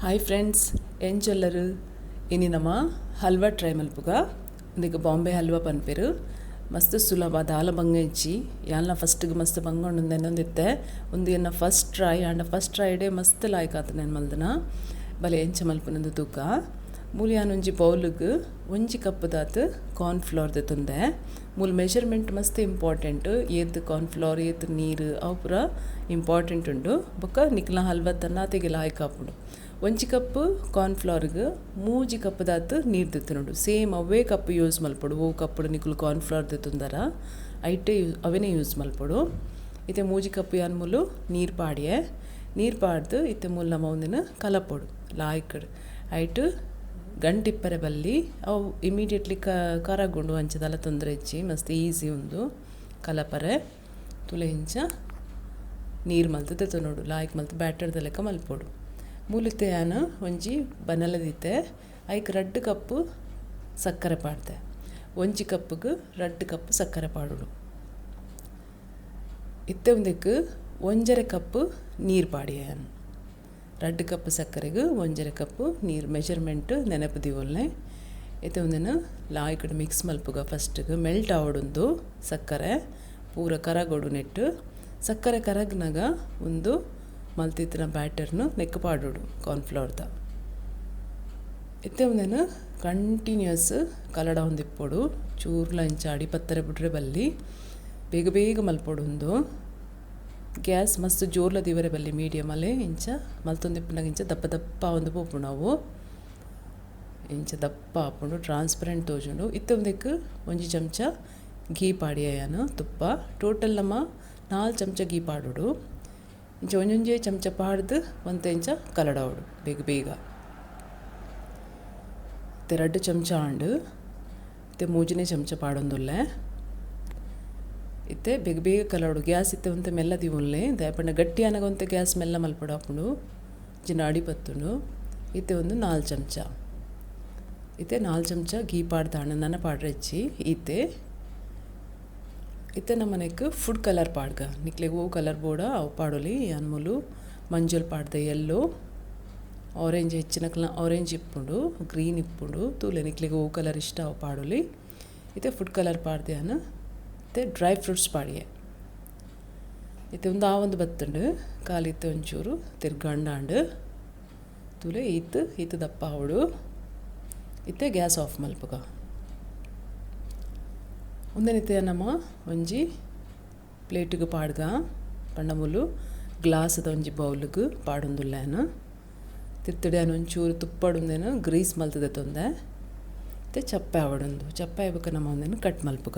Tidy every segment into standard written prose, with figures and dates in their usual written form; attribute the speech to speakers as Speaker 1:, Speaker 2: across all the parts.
Speaker 1: Hi friends, ಎಂಚೊಲ್ಲರು ಇನಿ ನಮ halwa try ಮಲ್ಪುಗ. ಉಂದೆಕ್ ಬಾಂಬೆ ಹಲ್ವಾ ಪನ್ಪೆರ್. ಮಸ್ತ್ ಸುಲಭ, ದಾಲ ಬಂಗ ಇಜ್ಜಿ. ಯಾನ್ಲ ಫಸ್ಟ್ಗೆ ಮಸ್ತ್ ಬಂಗ ಉಂಡು ಉಂದು ಎನ್ನ ಫಸ್ಟ್ ಟ್ರೈ ಆಂಡ ಫಸ್ಟ್ ಟ್ರೈಡೇ ಮಸ್ತ್ ಲಾಯ್ಕ್ ಆತು ನೆನ್ ಮಲ್ದನ. ಬಲೆ ಎಂಚ ಮಲ್ಪುನಂದು ತೂಕ. ಮೂಲು ಯಾನ್ ಒಂಜಿ ಬೌಲ್ಗ್ ಒಂಜಿ ಕಪ್ ದಾತ್ ಕಾರ್ನ್ ಫ್ಲೋರ್ ದೆತೊಂದೆ. ಮೂಲು ಮೆಜರ್ಮೆಂಟ್ ಮಸ್ತ್ ಇಂಪಾರ್ಟೆಂಟ್. ಏತ್ ಕಾರ್ನ್ ಫ್ಲೋರ್ ಏತ್ ನೀರು ಅವು ಪೂರ ಇಂಪಾರ್ಟೆಂಟ್ ಉಂಡು. ಬೊಕ್ಕ ನಿಕ್ಲ ಹಲ್ವಾ ತನ್ನಾತೆಗೆ ಲಾಯ್ಕ್ ಆಪುಂಡು. ಒಂಜಿ ಕಪ್ ಕಾರ್ನ್ ಫ್ಲೋರ್ಗ್ 3 ಕಪ್ ದಾತ್ ನೀರು ದೆತ್ತೊನೊಡು. ಸೇಮ್ ಅವೇ ಕಪ್ ಯೂಸ್ ಮಲ್ಪೊಡು. ಓ ಕಪ್ಪುಡು ನಿಕುಲು ಕಾರ್ನ್ ಫ್ಲೋರ್ ದೆತ್ತೊಂದರ ಐಟೆ ಅವೆನೇ ಯೂಸ್ ಮಲ್ಪೊಡು. ಇತ್ತೆ 3 ಕಪ್ ಯಾನ್ ಮೂಲು ನೀರು ಪಾಡಿಯೆ. ನೀರು ಪಾಡ್ದು ಇತ್ತೆ ಮೂಲು ನಮ ಒಂದಿನ ಕಲಪೊಡು ಲಾಯ್ಕಡ್. ಐಟ್ ಗಂಟಿಪ್ಪರೆ ಬಲ್ಲಿ ಅವು ಇಮಿಡಿಯೇಟ್ಲಿ ಕರಗುಂಡು, ಅಂಚದಲ್ಲ ತೊಂದರೆ ಇಜ್ಜಿ, ಮಸ್ತ್ ಈಸಿ ಉಂದು ಕಲಪರೆ. ತುಲೆ ಇಂಚ ನೀರು ಮಲ್ತು ದೆತ್ತೊನೊಡು. ಲಾಯ್ಕ್ ಮಲ್ತು ಬ್ಯಾಟರ್ದ ಲೆಕ್ಕ ಮಲ್ಪೊಡು. ಮೂಲಿತ್ತೆ ಯಾನ್ ಒಂಜಿ ಬನಲದಿತ್ತೆ. ಐಕ್ 2 ಕಪ್ ಸಕ್ಕರೆ ಪಾಡ್ದೆ. 1 ಕಪ್ಗೆ 2 ಕಪ್ ಸಕ್ಕರೆ ಪಾಡೋಡು. ಇತ್ತೆ ಒಂದಕ್ಕೆ 1.5 ಕಪ್ ನೀರು ಪಾಡಿಯೆ ಯಾನ್. 2 ಕಪ್ ಸಕ್ಕರೆಗೆ 1.5 ಕಪ್ ನೀರು ಮೆಜರ್ಮೆಂಟ್ ನೆನಪು ದೀವೊಲ್ನೆ. ಇತ್ತೆ ಒಂದನ್ನು ಲಾಯ್ಕಡ್ ಮಿಕ್ಸ್ ಮಲ್ಪುಗ. ಫಸ್ಟ್ಗೆ ಮೆಲ್ಟ್ ಆವೊಡುಂದು ಸಕ್ಕರೆ ಪೂರ ಕರಗೊಡು ನೆಟ್ಟು. ಸಕ್ಕರೆ ಕರಗ್ನಾಗ ಒಂದು ಮಲ್ತಿತ್ತಿನ ಬ್ಯಾಟರ್ನು ನೆಕ್ಕು ಪಾಡೋಡು ಕಾರ್ನ್ಫ್ಲೋರ್ದ. ಇತ್ತೆ ಒಂದೇನು ಕಂಟಿನ್ಯೂಸ್ ಕಲಡ ಒಂದಿಪ್ಪೊಡು. ಚೂರ್ಲ ಇಂಚ ಅಡಿ ಪತ್ತರೆ ಬಿಟ್ರೆ ಬಲ್ಲಿ. ಬೇಗ ಬೇಗ ಮಲ್ಪೊಡು ಉಂದು. ಗ್ಯಾಸ್ ಮಸ್ತ್ ಜೋರ್ಲ ದಿವರೆ ಬಲ್ಲಿ, ಮೀಡಿಯಮ್ ಅಲ್ಲೇ ಇಂಚ ಮಲ್ತೊಂದಿಪ್ಪುನಾಗ ಇಂಚ ದಪ್ಪ ದಪ್ಪ ಒಂದು ಪೋಪುಂಡು. ನಾವು ಇಂಚ ದಪ್ಪ ಆಪುಂಡು, ಟ್ರಾನ್ಸ್ಪರೆಂಟ್ ತೋಜುಂಡು. ಇತ್ತೆ ಒಂದಕ್ಕೆ 1 ಚಮಚ ಘೀ ಪಾಡಿಯಾನು ತುಪ್ಪ. ಟೋಟಲ್ ನಮ್ಮ 4 ಚಮಚ ಘೀ ಪಾಡೋಡು. ಇಂಚ ಒಂಜೊಂಜೇ ಚಮಚ ಪಾಡ್ದು ಒಂತೆ ಇಂಚ ಕಲಡಾವಡು ಬೇಗ ಬೇಗ. ಇತ್ತೆ 2 ಚಮಚ ಆಂಡು. ಇತ್ತೆ 3ನೇ ಚಮಚ ಪಾಡೊಂದುಲ್ಲೆ. ಇತ್ತೆ ಬೇಗ ಬೇಗ ಕಲವಡು. ಗ್ಯಾಸ್ ಇತ್ತೆ ಒಂತೆ ಮೆಲ್ಲ ದೀವೊಲ್ಲೆ. ದಾಯೆಪಂಡ ಗಟ್ಟಿ ಆನಗ ಒಂತೆ ಗ್ಯಾಸ್ ಮೆಲ್ಲ ಮಲ್ಪೊಡು ಆಪುಂಡು, ಜಿನ ಅಡಿ ಪತ್ತುಂಡು. ಇತ್ತೆ ಒಂದು 4 ಚಮಚ. ಇತ್ತೆ 4 ಚಮಚ ಘೀ ಪಾಡ್ದಾಂಡ ನನ ಪಾಡ್ರೆ ಇಜ್ಜಿ. ಇತ್ತೆ ಇತ್ತೆ ನಮ್ಮನೆಕ್ ಫುಡ್ ಕಲರ್ ಪಾಡ್ಗ. ನಿಕ್ಲೆಗ್ ಓ ಕಲರ್ ಬೋಡ ಅವು ಪಾಡೊಲಿ. ಯಾನ್ ಮೂಲು ಮಂಜೊಲ್ ಪಾಡ್ದೆ, ಯೆಲ್ಲೋ, ಆರೆಂಜ್ ಹೆಚ್ಚಿನಕ್ಲ ಆರೆಂಜ್ ಇಪ್ಪುಂಡು, ಗ್ರೀನ್ ಇಪ್ಪುಂಡು. ತೂಲೆ ನಿಕ್ಲೆಗ್ ಓ ಕಲರ್ ಇಷ್ಟ ಅವು ಪಾಡೊಲಿ. ಇತ್ತೆ ಫುಡ್ ಕಲರ್ ಪಾಡ್ದೆ ಯಾನ್. ಇತ್ತೆ ಡ್ರೈ ಫ್ರೂಟ್ಸ್ ಪಾಡಿಯೆ. ಇತ್ತೆ ಒಂದು ಆ ಒಂದು ಬತ್ತುಂಡು ಖಾಲಿ. ಇತ್ತೆ ಒಂಚೂರು ತಿರ್ಗಂಡಾಂಡು. ತೂಲೆ ಈತ್ ಈತ್ ದಪ್ಪ ಆವೊಡು. ಇತ್ತೆ ಗ್ಯಾಸ್ ಆಫ್ ಮಲ್ಪುಗ. ಉಂದೆನಿತ್ತೆ ನಮ ಒಂಜಿ ಪ್ಲೇಟಿಗೆ ಪಾಡ್ಗ. ಪಂಡ ಮೂಲು ಗ್ಲಾಸ್ದ ಒಂಜಿ ಬೌಲ್ಗ್ ಪಾಡೊಂದುಲ್ಲೆ ಯಾನ್. ತಿರ್ತುಡು ಯಾನ್ ಒಂಚೂರು ತುಪ್ಪಡು ಉಂದೆನ್ ಗ್ರೀಸ್ ಮಲ್ತ್ ದೆತ್ತೊಂದೆ. ಇತ್ತೆ ಚಪ್ಪೆ ಆವೊಡುಂದು. ಚಪ್ಪೆ ಆಯ್ಬೊಕ್ಕ ನಮ ಉಂದೆನ್ ಕಟ್ ಮಲ್ಪುಗ.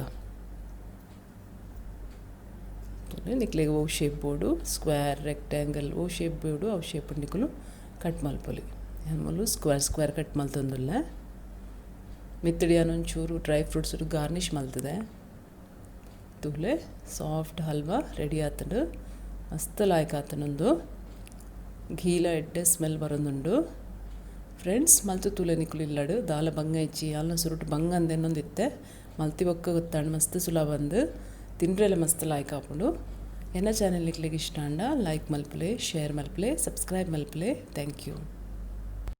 Speaker 1: ನಿಕ್ಲೆಗ್ ಓ ಶೇಪ್ ಬೋಡು, ಸ್ಕ್ವೇರ್, ರೆಕ್ಟ್ಯಾಂಗಲ್ ಓ ಶೇಪ್ ಬೋಡು ಅವು ಶೇಪ್ ನಿಕುಲು ಕಟ್ ಮಲ್ಪೊಲಿ. ಯಾನ್ ಮೂಲು square square cut ಮಲ್ತೊಂದುಲ್ಲೆ. ಮಿತ್ತುಡು ಯಾನ್ ಒಂಚೂರು dry fruits garnish ಮಲ್ತದೆ. ತೂಲೆ ಸಾಫ್ಟ್ ಹಲ್ವಾ ರೆಡಿ ಆತುಂಡು. ಮಸ್ತ್ ಲಾಯ್ಕ್ ಆತುಂಡು. ಘೀಲ ಎಡ್ಡೆ ಸ್ಮೆಲ್ ಬರೊಂದುಂಡು. ಫ್ರೆಂಡ್ಸ್, ಮಲ್ತು ತೂಲೆ ನಿಕುಲು ಇಲ್ಲಡು. ದಾಲ ಬಂಗ ಇಜ್ಜಿ. ಯಾನ್ಲ ಸುರುಟು ಬಂಗ ಅಂದೆನ್ನೊಂದಿತ್ತೆ. ಮಲ್ತಿ ಬೊಕ್ಕ ಗೊತ್ತಾಂಡ್ ಮಸ್ತ್ ಸುಲಭ ಅಂದ್. ತಿಂಡ್ರೆಲ ಮಸ್ತ್ ಲಾಯ್ಕ್ ಆಪುಂಡು. ಎನ್ನ ಚಾನೆಲ್ ನಿಕ್ಲೆಗ್ ಇಷ್ಟ ಆಂಡ ಲೈಕ್ ಮಲ್ಪುಲೆ, ಶೇರ್ ಮಲ್ಪುಲೆ, ಸಬ್ಸ್ಕ್ರೈಬ್ ಮಲ್ಪುಲೆ. Thank you.